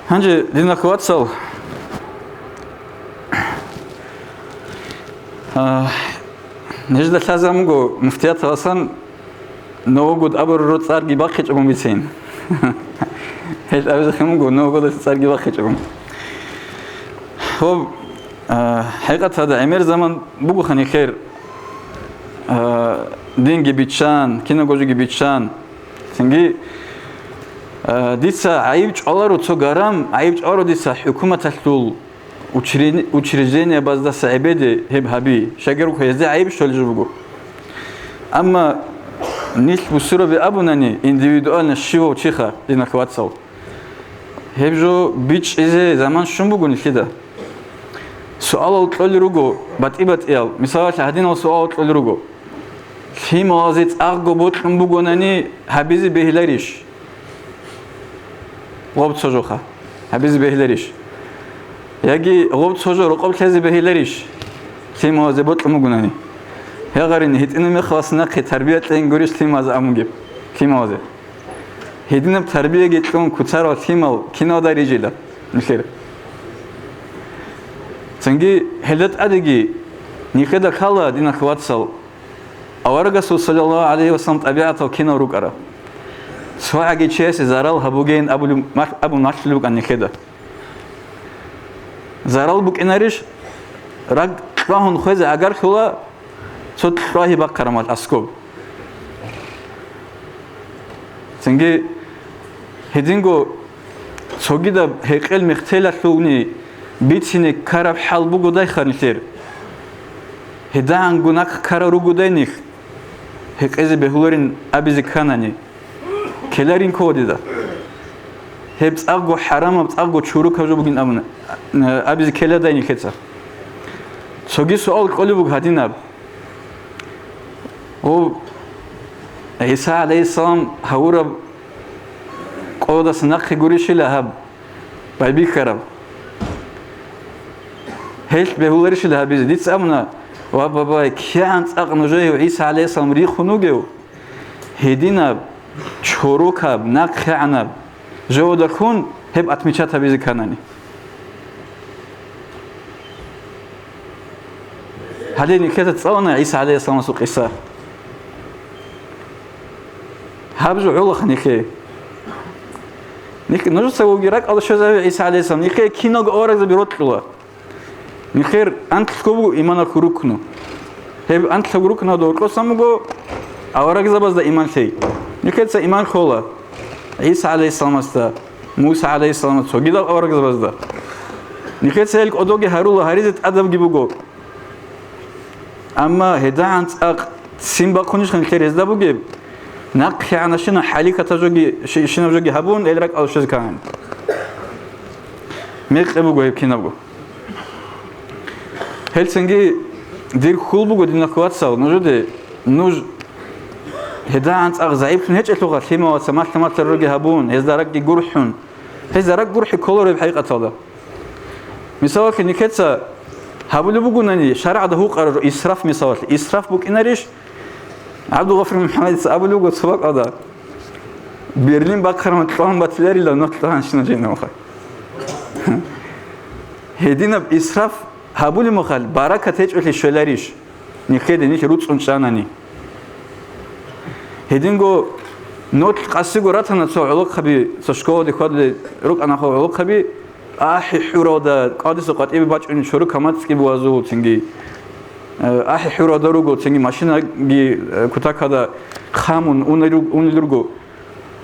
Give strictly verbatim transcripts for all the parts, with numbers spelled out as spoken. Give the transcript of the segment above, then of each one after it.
Гьанже, динахъ вацал, а, нижда лъазаб буго муфтияталасан Новгуд абураб цӀарги бахъичӀого бицин. Гьел абизехъин буго, Новгудалъ цӀарги бахъичӀого. Гьоб, а, хӀакъикъаталда гӀемер заман бугоха нилъер, а, динги биччан, кинабго жоги биччан. Цинги, а, дица гӀайиб чӀваларо цо гарам, гӀайиб чӀваларо дица хӀукуматалъул учреждениябаздаса гӀебеде гьеб гьаби, щайгурелъул гьезда гӀайиб щолеб жо буго. Амма нилъ бусурбаби абунани, индивидуально щивав чиха, динахъ вацал, гьеб жо бичӀчӀизе заман щун буго нилъеда. Суалал кьолел руго батӀи-батӀиял, мисалалъе, гьадинал суалал кьолел руго: лъималазе цӀакъго бокьун бугонани, гьабизе бегьиларищ? Гъоб цо жоха гьабизе бегьиларищ? Яги гъоб цо жо рокъоб лъезе бегьиларищ, лъималазе бокьун бугонани? Гьагъарин, гьитӀинаб мехалъ нахъе тарбия кьейин гурищ лъималазе абун бугеб, лъималазе? Гьединаб тарбияги кьун куцарал лъимал киналда рижила нилъер? Цинги гьелда тӀадеги нилъеда ккола, динахъ вацал, аварагасул саллаллагьу гӀалайгьи вассалам тӀабигӀатал кинал рукӀараб. Цо гӀаги чиясе зарал гьабугейин абулеб мал-, абун малъулеб букӀана нилъеда. Зарал букӀинарищ? РакӀ кьвагьун хвезе агархьула цо кьвагьи бахъараб мал аскоб. Цинги гьединго цогидаб гьекъел-мехтелалъулни бицине ккараб хӀал бугодайха нилъер. ГьедагӀанго нахъ ккарал ругодай нилъ, гьекъезе бегьуларин абизе кканани, ккеларин ккола дида. Гьеб цӀакъго хӀарамаб, цӀакъго чорокаб жо бугин абуна, абизе ккеладай нилъеца. Цоги суал кьолеб буго гьадинаб: гъо, ГӀиса гӀалайгьиссалам гьавураб къоялдаса нахъе гурищила гьаб байбихьараб? Гьелъ бегьуларищила гьабизе? Дица абуна: ва, бабай, кигӀан цӀакъ нужее ГӀиса гӀалайгьиссалам рихун вугев, гьединаб чорокаб, нахъегӀанаб жавабалъун гьеб отмечать гьабизе кканани. Гьале нилъеца цӀалана ГӀиса гӀалайгьиссаламасул къиса. Гьаб жо гӀолаха нилъее. Нилъ-, нужеца вугеб ракӀалде щвезаве ГӀиса гӀалайгьиссалам, нилъее киналго аварагзаби рокьула. Нилъер анлъго буго иманалъул рукну. Гьеб анлъго рукназда гьоркьосан буго аварагзабазда иман лъей. Нилъеца иман лъола ГӀиса гӀалайгьиссаламасда, Муса гӀалайгьиссаламасда, цогидал аварагзабазда. Нилъеца гьел кӀодоги гьарула, гьаризе тӀадабги буго. Амма гьедагӀан цӀакъ ццин бахъунищха нилъер гьезда бугеб? НахъегӀанащина хӀалихьатаб жоги, щи-, щинаб жоги гьабун, гьел ракӀалде щвезе ккани. Мекъи буго гьеб кинабго. Гьелцинги дир хьул буго, динахъ вацал, нужеде, нуж гьедагӀан цӀакъ загӀиплъун гьечӀелъулха, лъималаца малъа-малъа жоги гьабун, гьезда ракӀги гурхӀун. Гьезда ракӀ гурхӀи кколареб хӀакъикъаталда. Мисалалъе, нилъеца гьабулеб бугонани, шаргӀалда гьукъараб жо исраф, мисалалъе, исраф букӀинарищ? ГӀабдулгъафур МухӀаммадица абулеб буго цо бакӀалда: Берлин бахъараб кьван батиларила нух кьванщина жинавха. Гьединаб исраф гьабулеб мехалъ, баракат гьечӀолъи щвеларищ? Нилъеде нилъ руцӀцӀун чӀанани. Гьединго нух къасиго ратана цо гӀолохъаби, цо школаде хьвадулел рукӀана гӀолохъаби, ахӀи хӀуралда, кӀадиса къватӀибе бачӀунеб чорокаб мацӀги бугьазул цинги, э, ахӀи хӀуралда руго цинги машинаги, э, кутакалда хъамун унел руг-, унел руго.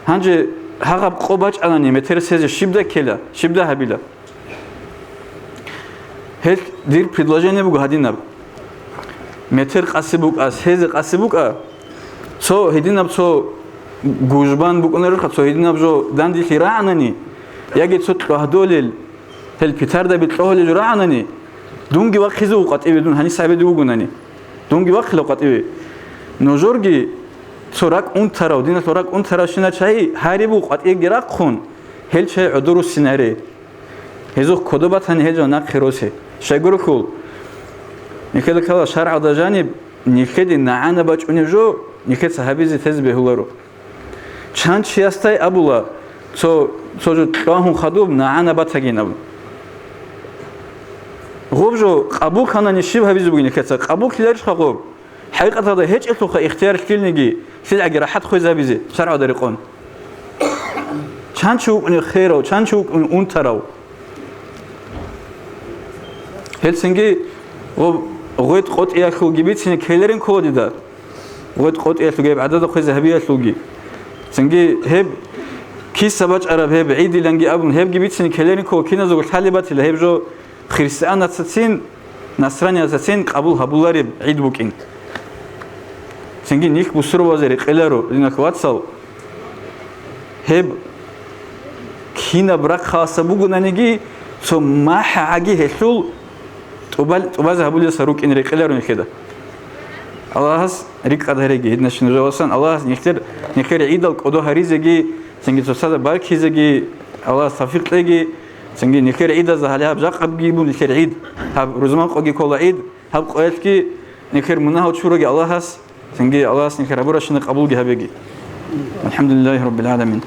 Гьанже гьагъаб къо бачӀанани метер сезе щибдай ккела, щибдай гьабила? Гьелъ дир предложение буго гьадинаб. Метер къаси букӀа, сезе къаси букӀа, цо гьединаб цо гужбан букӀунарелха, цо гьединаб жо данделъи рагӀанани, яги цо кьвагьдолел, гьел питардаби кьогьолел жо рагӀанани, дунги вахъизе вукъатӀиве дун гьанис гьабизе вугонани. Дунги вахъила къватӀиве. Нужерги цо ракӀ унтарав, диналъул ракӀ унтаравщина чагьи гьариб вукъатӀивеги рахъун, гьел чагьи гӀодоруссинаре. Гьезухъ кодоб батани гьел жо нахъе росе. Щайгурелъул, нилъеда ккола шаргӀалда жаниб, нилъеде нагӀана бачӀунеб жо нилъеца гьабизе тезе бегьуларо. Чан чиясдай абула, цо Цо жо кьвагьун хадуб, нагӀана батагин абун. Гъуб жо къабул кканани щиб гьабизе бугин гьелъеца? Къабул ккеларищха гъуб? ХӀакъикъаталда гьечӀелъулха ихтияр лъилниги, лъилгӀаги рахӀат хвезабизе шаргӀалда рекъон. Чан чи вукӀунев херав, чан чи вукӀунев унтарав? Гьелцинги гъо-, гъветӀ къотӀиялъулги бицине ккелерин ккола дида. ГъветӀ къотӀиялъулги гьеб гӀадада хвезе гьабиялъулги. Цинги гьеб киса бачӀараб гьеб гӀидиланги абун гьебги бицине ккелерин ккола, киназего лъалеб батила гьеб жо христианацацин, насранияцацин къабул гьабулареб гӀид букӀин. Цинги нилъ бусурбабазе рекъеларо, динахъ вацал, гьеб кинаб рахъалъа бугонаниги, цо махӀгӀаги гьелъул тӀубал-, тӀубазе гьабулелса рукӀин рекъеларо нилъеда. Аллагьас рикӀкӀад гьареги, гьединащин нужаласан Аллагьас нилъер, нилъер гӀидал кӀодо гьаризеги, цинги цоцазда баркизеги Аллагьас тавфикъ кьеги, цинги нилъер гӀидазда гьале гьаб жакъабги буго нилъер гӀид, гьаб рузман къоги ккола гӀид, гьаб къоялъги нилъер мунагьал чураги Аллагьас, цинги Аллагьас нилъер гьабуращина къабулги гьабеги. АлхӀамдулиллагьи раббил гӀаламин.